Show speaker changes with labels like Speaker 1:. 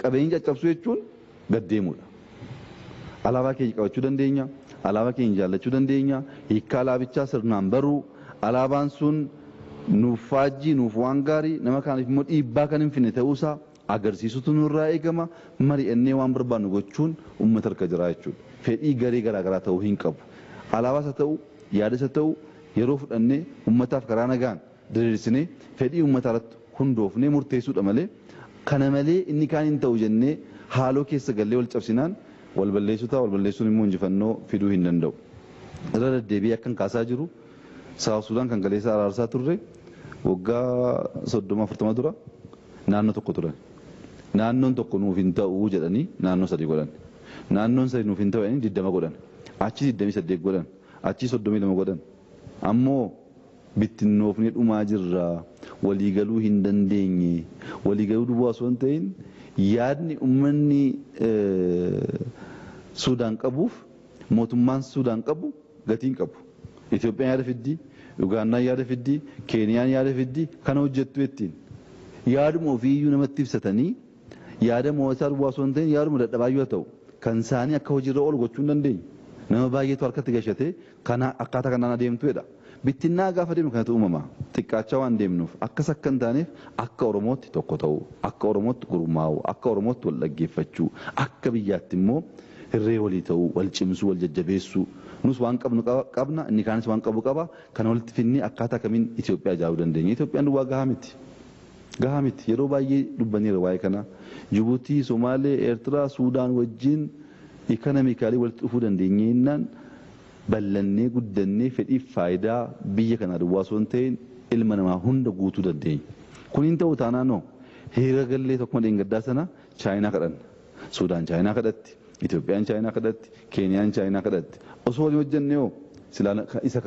Speaker 1: qabeenya caccabsuu jechuun gaddeemudha. Alaabaa keenya qabachuu dandeenya, alaabaa keenya jaallachuu dandeenya, hiikkaa alaabichaa sirnaan baruu, alaabaan sun nuuf faajjii, nuuf waan gaarii, nama kaaniif immoo dhiibbaa kan hin finne ta'uusaa agarsiisutu nurraa eegama. Mari'annee waan barbaannu gochuun uummata harka jira jechuudha. Fedhii garee garaagaraa ta'uu hin qabu. Alaabaas haa ta'u, yaadas haa ta'u, yeroo fudhannee uummataaf karaa nagaan diriirsinee fedhii uummataa irratti hundoofnee murteessuudha malee kana malee inni kaan hin ta'u jennee haaloo keessa gallee wal cabsinaan wal balleessuu ta'a. Wal balleessuun immoo injifannoo fiduu hin danda'u. Irra deddeebi'ee akkan kaasaa jiru Saawuf Sudaan kan galeessa araarsaa turre waggaa 30 40 dura naannoo tokko turan. Naannoon tokko nuuf hin ta'u jedhanii naannoo 3 godhan. Naannoon 3 nuuf hin ta'u jedhanii 20 godhan. Achi 28 godhan. Achi 32 godhan. Ammoo bittinnoofnee dhumaa jirra. Waliigaluu hin dandeenye. Waliigaluu duwwaa osoo hin ta'in yaadni uummanni Suudaan qabuuf mootummaan Suudaan qabu gatii hin qabu. Itoophiyaan yaada fiddi, Ugaandaan yaada fiddi, Keeniyaan yaada fiddi, kana hojjettu ittiin. Yaaduma ofiiyyuu namatti ibsatanii yaada moo'ataa duwwaa osoo hin ta'in yaaduma dadhabaayyuu haa ta'u kan isaanii akka hojiirra oolu gochuu hin dandeenye. Nama baay'eetu harkatti gashatee kana akkaataa kanaan adeemtu jedha. Bittinnaa gaafa deemnu kanatu uumama. Xiqqaachaa waan deemnuuf akkas akka hin taaneef akka Oromootti tokko ta'uu, akka Oromootti gurmaa'uu, akka Oromootti wal dhaggeeffachuu, akka biyyaatti immoo hirree walii ta'uu, wal cimsuu, wal jajjabeessuu. Nus waan qabnu qabna, inni kaanis waan qabu qaba. Kana walitti finnee akkaataa kamiin Itoophiyaa ijaaruu dandeenya. Itoophiyaan duwwaa gahaa miti. Gahaa miti. Yeroo baay'ee dubbanneera waa'ee kana. Jibuutii, Somaalee, Eertiraa, Suudaan wajjin ikonomikaalii walitti dhufuu dandeenye jennaan ballannee guddannee fedhiif faayidaa biyya kanaa duwwaa osoo hin ta'in ilma namaa hunda guutuu dandeenya. Kun hin ta'u taanaan hiriira gallee tokkuma dheengaddaa sana Chaayinaa kadhanna. Suudaan Chaayinaa kadhatti, Itoophiyaan Chaayinaa kadhatti, Keeniyaan Chaayinaa kadhatti. Osoo waliin hojjennee hoo silaa isa